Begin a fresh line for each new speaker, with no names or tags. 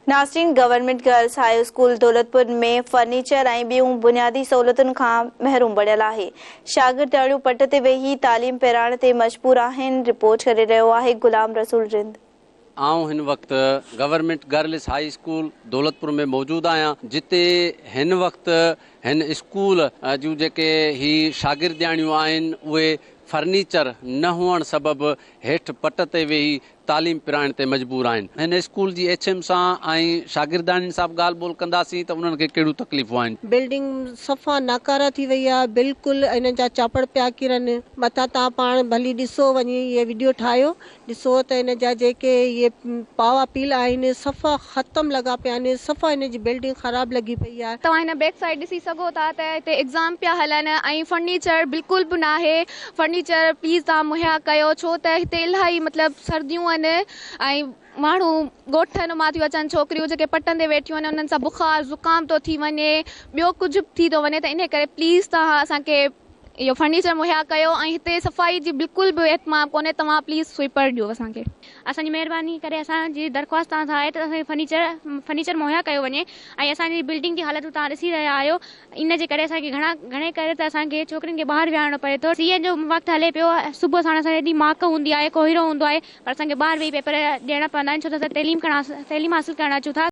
ناظرين government girls high school Daulatpur ۾ furniture ۽ ٻيون بنيادي سهولتن کان محروم بڻيل آهي، شاگردياڻيون پٽ تي ويهي تعليم پرائڻ تي مجبور آهن، رپورٽ ڪري رهيو آهي غلام رسول رند.
آئون هن وقت government girls high school Daulatpur ۾ موجود آهيان جتي هن وقت هن اسڪول جون جيڪي هي شاگردياڻيون آهن اهي فرنيچر نه هئڻ سبب هيٺ پٽ تي ويهي تعليم پرائڻ تي مجبور آهن. هن اسڪول جي ايڇ ايم سان ۽ شاگردياڻين سان به ڳالهه ٻولهه ڪنداسين ته انهن کي ڪهڙيون تڪليفون آهن.
بلڊنگ صفا ناڪاره ٿي وئي آ بلڪل انهن جا چاپڙ پيا ڪرن مٿان توهان پاڻ ڀلي ڏسو وڃي اهي وڊيو ٺاهيو ڏسو ته ان جا جيڪي اهي پاوا پيل آهن صفا ختم لڳا پيا آهن صفا ان جي بلڊنگ خراب لڳي پئي آهي.
توهان هن بيڪ سائيڊ ڏسي سگهو ٿا ته هتي ايگزام پيا هلن ۽ فرنيچر بلڪل به ناهي فرنيچر پليز توهان مهيا ڪيو ڇو ته هتي الاهي مطلب سرديون آهن ۽ ماڻهو ڳوٺن مان ٿيون اچن ڇوڪريون جيڪي پٽن تي ويٺيون آهن انهن سان بخار زڪام ٿو ٿي وڃي ٻيو ڪجهه به ٿي ٿو وڃي ته انهي ڪري پليز توهان اسان کي اهو فرنيچر مهيا ڪيو ۽ هتي صفائي جي بلڪل به اهتمام ڪونهي توهان پليز سوئيپر ڏيو اسان کي.
اسان جي مهرباني ڪري اسان جي درخواست توهان سان آهي ته اسان کي فرنيچر فرنيچر مهيا ڪيو وڃي ۽ اسان جي بلڊنگ جي حالتون توهان ڏسي رهيا آهيو ان جي ڪري اسان کي گهڻا گهڻي ڪري ته اسان کي ڇوڪرين کي ٻاهر ويهارڻو پئي ٿو سيء جو وقت هلي پيو صبح ساڻ اسان کي ايڏي ماڪ هوندي آهي ڪوهيڙو هوندو آهي پر اسان کي ٻاهر ويهي پيپر ڏيڻا پوندا آهن ڇو ته اسان تعليم ڪرڻ تعليم حاصل ڪرڻ اچون ٿا.